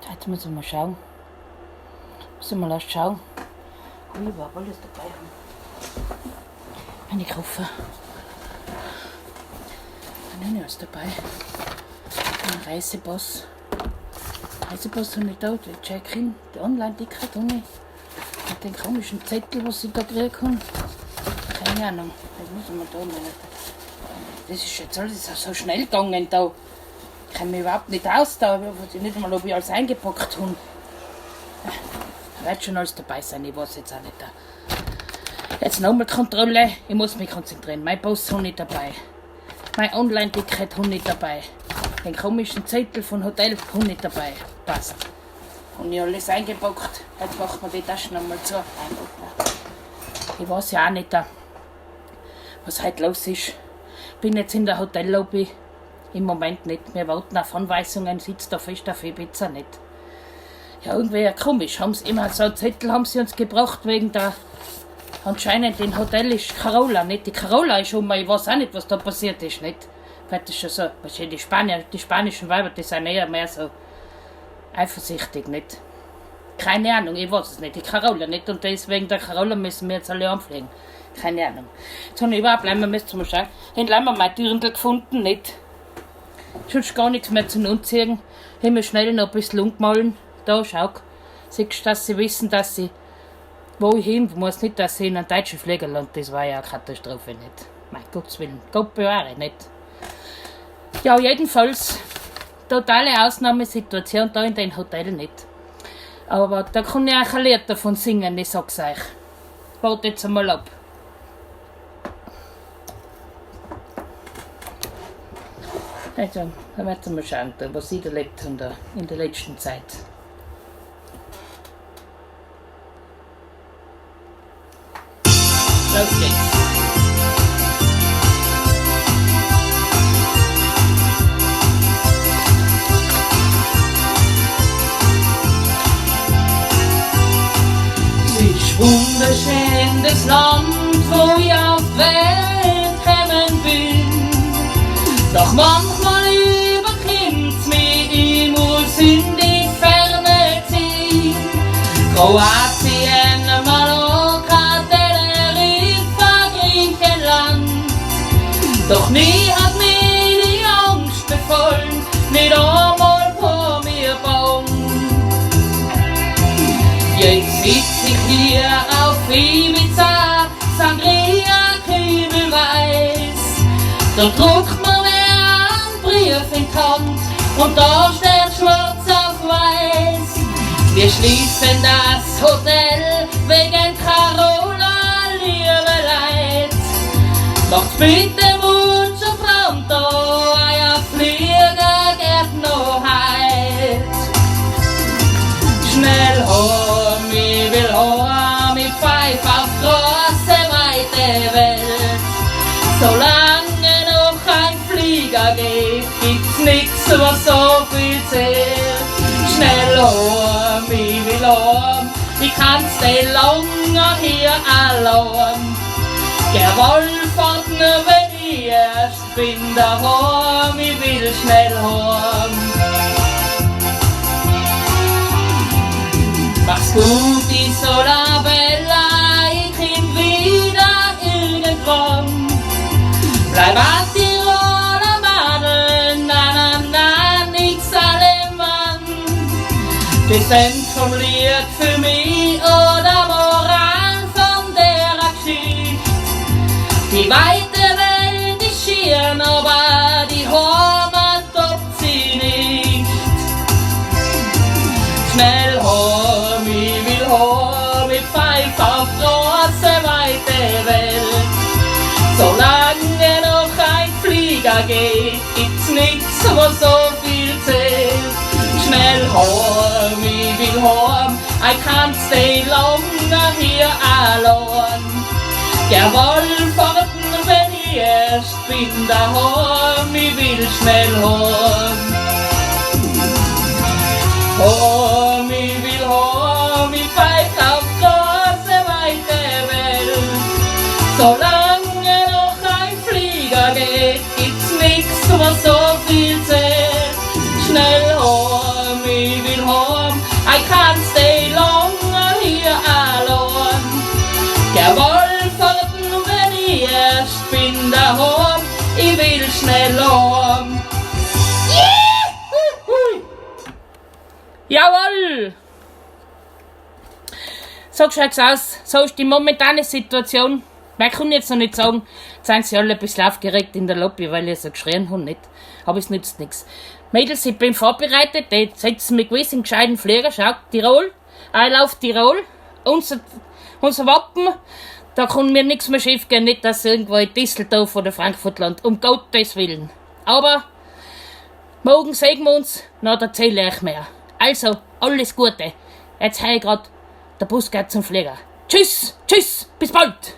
Jetzt muss ich mal schauen. Muss ich mal erst schauen, ob ich überhaupt alles dabei habe. Meine Koffer. Dann habe ich alles dabei. Mein Reisepass. Reisepass habe ich da, den Check-in, die Online-Ticket habe ich. Und den komischen Zettel, was ich da gekriegt habe. Keine Ahnung. Das muss ich mir da meine. Das ist jetzt alles so schnell gegangen da. Ich kenne mich überhaupt nicht aus da. Ich weiß nicht einmal, ob ich alles eingepackt habe. Da wird schon alles dabei sein, ich weiß jetzt auch nicht. Da. Jetzt nochmal Kontrolle, ich muss mich konzentrieren. Mein Pass habe ich dabei. Mein Online-Ticket habe ich dabei. Den komischen Zettel von Hotel habe ich dabei. Passt. Habe ich alles eingepackt. Jetzt machen wir die Taschen nochmal zu. Ich weiß ja auch nicht, was heute los ist. Bin jetzt in der Hotellobby. Im Moment nicht. Wir warten auf Anweisungen, sitzt da fest auf Ibiza nicht. Ja, irgendwie ja komisch. Haben sie immer so einen Zettel haben sie uns gebracht wegen der. Anscheinend im Hotel ist Carola nicht. Die Carola ist um, ich weiß auch nicht, was da passiert ist, nicht? Vielleicht ist schon so, wahrscheinlich die Spanier, die spanischen Weiber, die sind eher mehr so eifersüchtig, nicht? Keine Ahnung, ich weiß es nicht. Die Carola nicht. Und deswegen der Carola müssen wir jetzt alle anfliegen. Keine Ahnung. Jetzt habe ich überhaupt einmal müssen wir schauen. Haben wir mein Dirndl gefunden, nicht? Sonst gar nichts mehr zum Anziehen. Haben wir schnell noch ein bisschen umgemahlen. Da, schau. Siehst du, dass sie wissen, dass sie wo ich hin muss, nicht, dass sie in einen deutschen Flieger landen. Das war ja eine Katastrophe, nicht? Mein Gottes Willen. Gott bewahre, nicht? Ja, jedenfalls, totale Ausnahmesituation da in dem Hotel nicht. Aber da kann ich auch ein Lied davon singen, ich sag's euch. Wart jetzt einmal ab. Also, dann werden wir mal schauen, was ich erlebt habe in der letzten Zeit. Los geht's. Es ist wunderschön, das Land, wo ich auf die Welt gekommen bin. Doch manchmal überkommt's mich, ich muss in die Ferne ziehen. Kroatien, Mallorca, Teneriffa, Griechenland. Doch nie hat mich die Angst befallen, nicht einmal vor mir bang. Jetzt sitz ich hier auf Ibiza, Sangria kübelweiß. Da druckt mir wer einen Brief in die Hand und da steht schwarz auf weiß. Wir schließen das Hotel wegen Carola, liebe Leid. Macht's bitte mucho pronto, euer Flieger geht noch heut. Schnell heim, ich will heim, ich pfeif auf große, weite Welt. Solange noch ein Flieger geht, gibt's nix, was so viel zählt. Schnell heim, ich will heim, ich kann's nicht länger hier allein. Geh Wohlfahrten, wenn ich erst bin daheim, ich will schnell heim. Mach's gut, Isola Bella, ich komm wieder irgendwann. Bleib a Tiroler Madel, na na na, nix Alemann. Die sind vom Lied für mich oder Moral von der Geschichte. Die weite Welt ist schön, aber die Heimat toppt sie nicht. Schnell heim, ich will heim, ich pfeif auf große, weite Welt. Solange noch ein Flieger geht, gibt's nix, was so viel zählt. Schnell heim, ich will heim, I can't stay longer here alone. Geh Wohlfahrten, wenn ich erst bin daheim, ich will schnell heim. Heim, ich will heim, ich pfeif auf große, weite Welt. Solange noch ein Flieger geht, gibt's nix, was so viel zählt. Schnell heim, ich will heim, daheim, ich will schnell heim. Juhu! Jawohl! So schaut's aus. So ist die momentane Situation. Mehr kann ich jetzt noch nicht sagen. Jetzt sind sie alle ein bisschen aufgeregt in der Lobby, weil ich so geschrien habe, nicht? Aber es nützt nichts. Mädels, ich bin vorbereitet. Die setzen mich gewiss in gescheiten Flieger. Schaut, Tirol. I love Tirol. Unser Wappen. Da kann mir nichts mehr schief gehen. Nicht, dass irgendwo in Düsseldorf oder Frankfurt landet. Um Gottes Willen. Aber morgen sehen wir uns, na, da erzähle ich mehr. Also, alles Gute. Jetzt höre ich grad, der Bus geht zum Flieger. Tschüss, tschüss, bis bald.